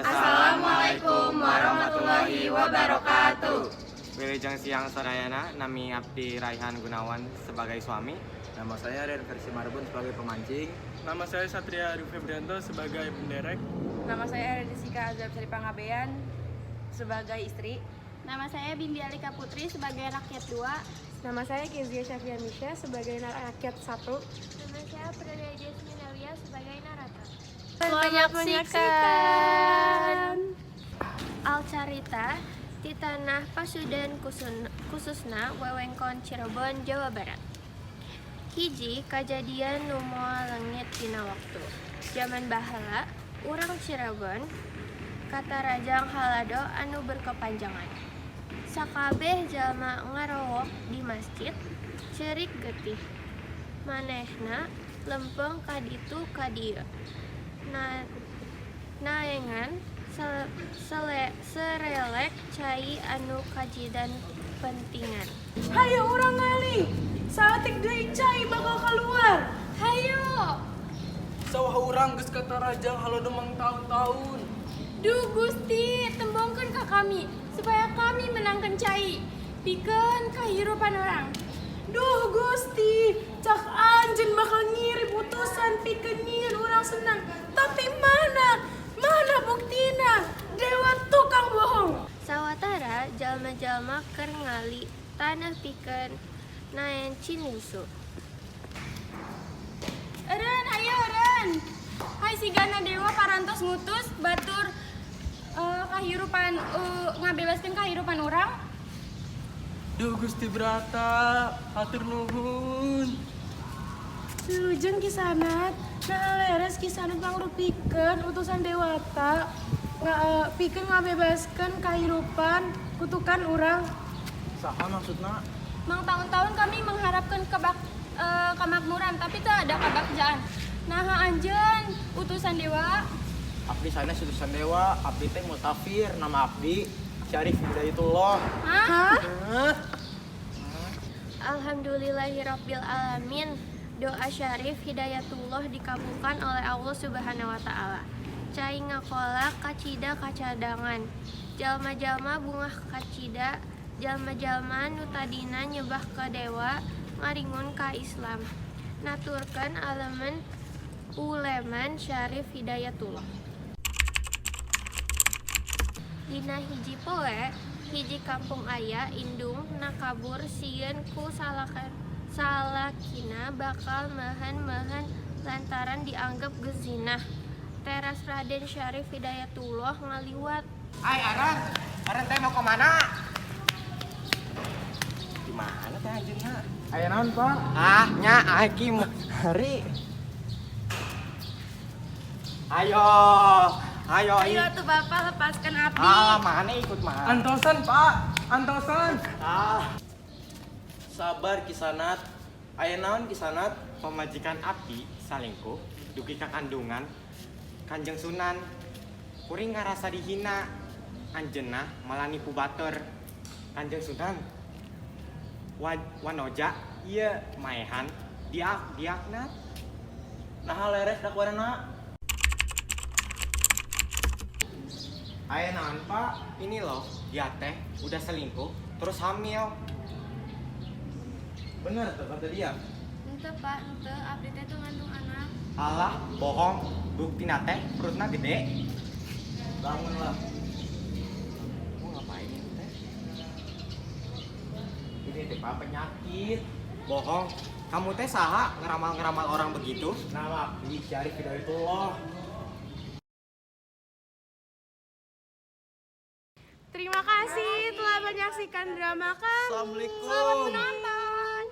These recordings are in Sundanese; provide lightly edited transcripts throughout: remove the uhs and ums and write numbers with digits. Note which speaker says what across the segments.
Speaker 1: Assalamualaikum warahmatullahi wabarakatuh.
Speaker 2: Wilujeng siang sadayana, nami abdi Raihan Gunawan sebagai suami.
Speaker 3: Nama saya Rian Versi Marbun sebagai pemancing.
Speaker 4: Nama saya Satria Arif Febrianto sebagai penderek.
Speaker 1: Nama saya Redisika Azab Sari Pangabean sebagai istri.
Speaker 5: Nama saya Bindi Alika Putri sebagai rakyat 2.
Speaker 6: Nama saya Kezia Syafia Misha sebagai rakyat 1.
Speaker 5: Nama saya Aprilia Jasmine Aulia sebagai narator.
Speaker 6: Selamat menyaksikan.
Speaker 5: Alcarita di tanah Pasundan, khususna wewengkon Cirebon, Jawa Barat. Hiji kajadian nu moal leungit dina waktu. Jaman baheula, urang Cirebon katarajang halado anu berkepanjangan. Sakabeh jalma ngarowok di masjid ceurik getih. Manehna lempeng ka ditu ka dieu. Naengan serelek cai anu kajidan pentingan.
Speaker 6: Hayo urang ngali. Saeutik deui cai bakal keluar.
Speaker 5: Hayo!
Speaker 4: Sawah urang geus katarajang halodo mangtaun-taun.
Speaker 5: Duh Gusti, tembongkeun ka kami supaya kami menangkan cai. Pikeun kahirupan urang.
Speaker 6: Duh Gusti, cak anjeun bakal ngirim utusan pikeun nyieun urang senang. Tapi mana? Mana buktina? Dewa tukang bohong.
Speaker 5: Sawatara jalma-jalma keur ngali tanah pikeun naen cindusu. Eureun, ayo eureun. Hai, sigana dewa parantos ngutus batur kahirupan ngabebaskeun kahirupan urang.
Speaker 4: Duh Gusti Brata, hatur nuhun.
Speaker 6: Wilujeng Kisanak, nah leres Kisanak mangrupikeun utusan dewata pikeun ngabebaskeun kahirupan kutukan urang.
Speaker 3: Saha maksudna?
Speaker 5: Mangtaun-taun kami mengharapkan kemakmuran, tapi teu ada kebagjaan. Nah, anjeun utusan dewa?
Speaker 3: Abdi sanes utusan dewa, abdi teh mutafir, nama abdi Syarif Hidayatullah.
Speaker 5: Hah?
Speaker 6: Hah?
Speaker 3: Hah?
Speaker 5: Alhamdulillahirabbil alamin. Doa Syarif Hidayatullah dikabulkan oleh Allah Subhanahu wa taala. Cai ngakolak kacida kacadangan. Jalma-jalma bungah kacida, jalma-jalma nu tadina nyebah ka dewa ngaringun ka Islam. Naturkeun aleman uleman Syarif Hidayatullah. Dina hiji poe, hiji kampung aya indung na kabur sieun ku salakina bakal mehen-mehen lantaran dianggap geus zinah. Teras Raden Syarif Hidayatullah ngaliwat.
Speaker 2: Hai Aran, Aran teh mau kemana? Di mana teh anjeunna?
Speaker 3: Aya naon, Pak?
Speaker 2: Ah, nya aki hari. Ayo, ayo,
Speaker 1: Ayo tuh Bapak, lepaskan abdi.
Speaker 2: Ah, mana ikut mana?
Speaker 4: Antosan, Pak. Antosan.
Speaker 2: Ah,
Speaker 3: Sabar Kisanak. Aya naon, Kisanak?
Speaker 2: Pamajikan abdi salingkuh dugi ka kandungan Kanjeng Sunan. Kuring ngarasa dihina. Anjeunna malah nipu batur. Kanjeng Sunan wanoja ieu maehan dia diaknat.
Speaker 3: Nah, leres dakwaanna. Aya naon, Pak?
Speaker 2: Ini loh, dia teh udah selingkuh terus hamil.
Speaker 3: Bener tuh kata dia.
Speaker 5: Henteu, Pak, henteu, abdi teh teu ngandung anak.
Speaker 2: Alah, bohong. Buktina teh perutna gede.
Speaker 3: Bangunlah.
Speaker 2: Mau ngapain ini teh?
Speaker 3: Ini teh, Pak, penyakit.
Speaker 2: Bohong. Kamu teh saha ngeramal-ngeramal orang begitu?
Speaker 3: Nama abdi Syarif Hidayatullah.
Speaker 6: Terima kasih telah menyaksikan drama kami.
Speaker 3: Assalamualaikum.
Speaker 5: Selamat menonton.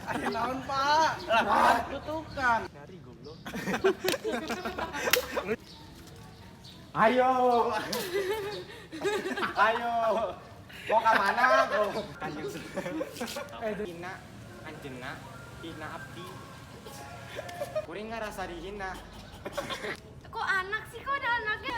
Speaker 3: Aya naon, Pak? Lah, tutukan.
Speaker 2: Nyari goblok. Ayo. Ayo. Mau ke mana? Kanjeng Sunan. Hina anjeunna, hina abdi. Kuring ngarasa dihina.
Speaker 5: Kok anak sih, kok ada anaknya?